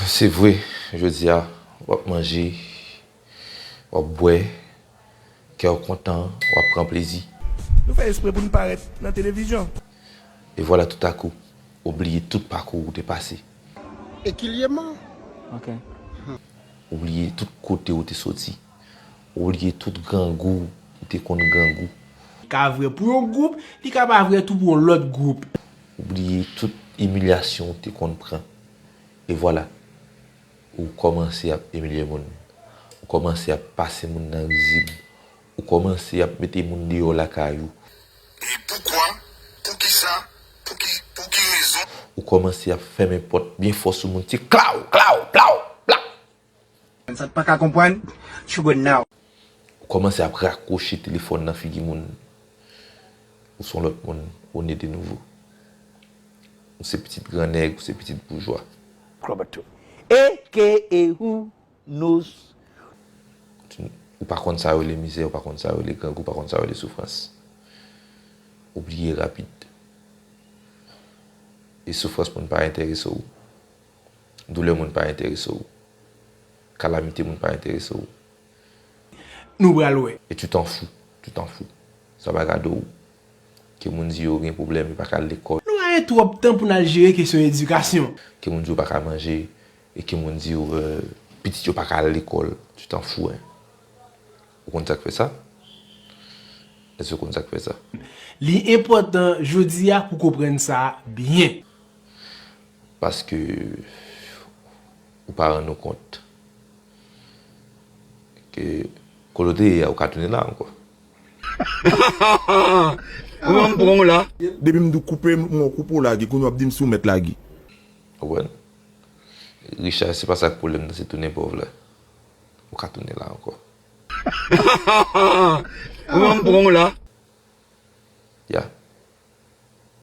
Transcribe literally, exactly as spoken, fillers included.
Se vre, jodi a, w ap manje, w ap bwè, kè w kontan, w ap pran plezi. Nou fè espre pou n parèt nan televizyon. E vwala, toutakou, ou bliye tout pakou ou te pase. E kilyeman. Ok. Ou bliye tout kote ou te soti. Ou bliye tout grangou ou te konn grangou. Ka vrè pou yon gwoup, li ka pa vrè tou pou yon lòt gwoup. Ou bliye tout imilyasyon ou te konn pran. E vwala, ou kòmanse ap imilye moun. Ou kòmanse ap pase moun nan rizib. Ou kòmanse ap mete moun deyò lakay ou. E poukwa? Poukisa? Pou ki, pou ki rezon? Ou kòmanse ap fèmen pòt byen fò sou moun, ti klaw, klaw, plaw, plaw. Sa t pa ka konprann, you go now. Ou kòmanse ap rakwoche telefòn nan figi moun. Ou se yon lòt moun, ou ne de nouvo. Ou se pitit gran nèg, ou se pitit boujwa. Roberto. A K A who knows. Ou pa konn sa yo rele mizè, ou pa konn sa yo rele grangou, ou pa konn sa yo rele soufrans. Ou bliye rapid. E soufrans moun pa enterese w. Doulè moun pa enterese w. Kalamite moun pa enterese w. Nou pral wè. E tu t'en fous, tu t'en fous. Sa pa gade w. Ke moun di yo gen pwoblèm, yo pa ka al lekòl. Nou pa gen twòp tan pou n al jere kesyon edikasyon. Ke moun di yo pa ka manje, e ke moun di yo, euh, pitit yo pa ka al lekòl, tu t'en fous, hein. Ou konn sa k fè sa? Èske ou konn sa k fè sa? Li enpòtan jodi a pou konprann sa byen. Paske ou pa rann ou kont ke kote w te ye a, ou ka tounen la ankò. Ou wè m pran w la. Depi m di w koupe m, mwen koupe w lage, kounye w ap di m si w mèt lage. Ou konprann? Richard, se pa sa k pwoblèm nan, se tounen pòv la. Ou ka tounen la ankò. Ou wè m pran w la. Ya.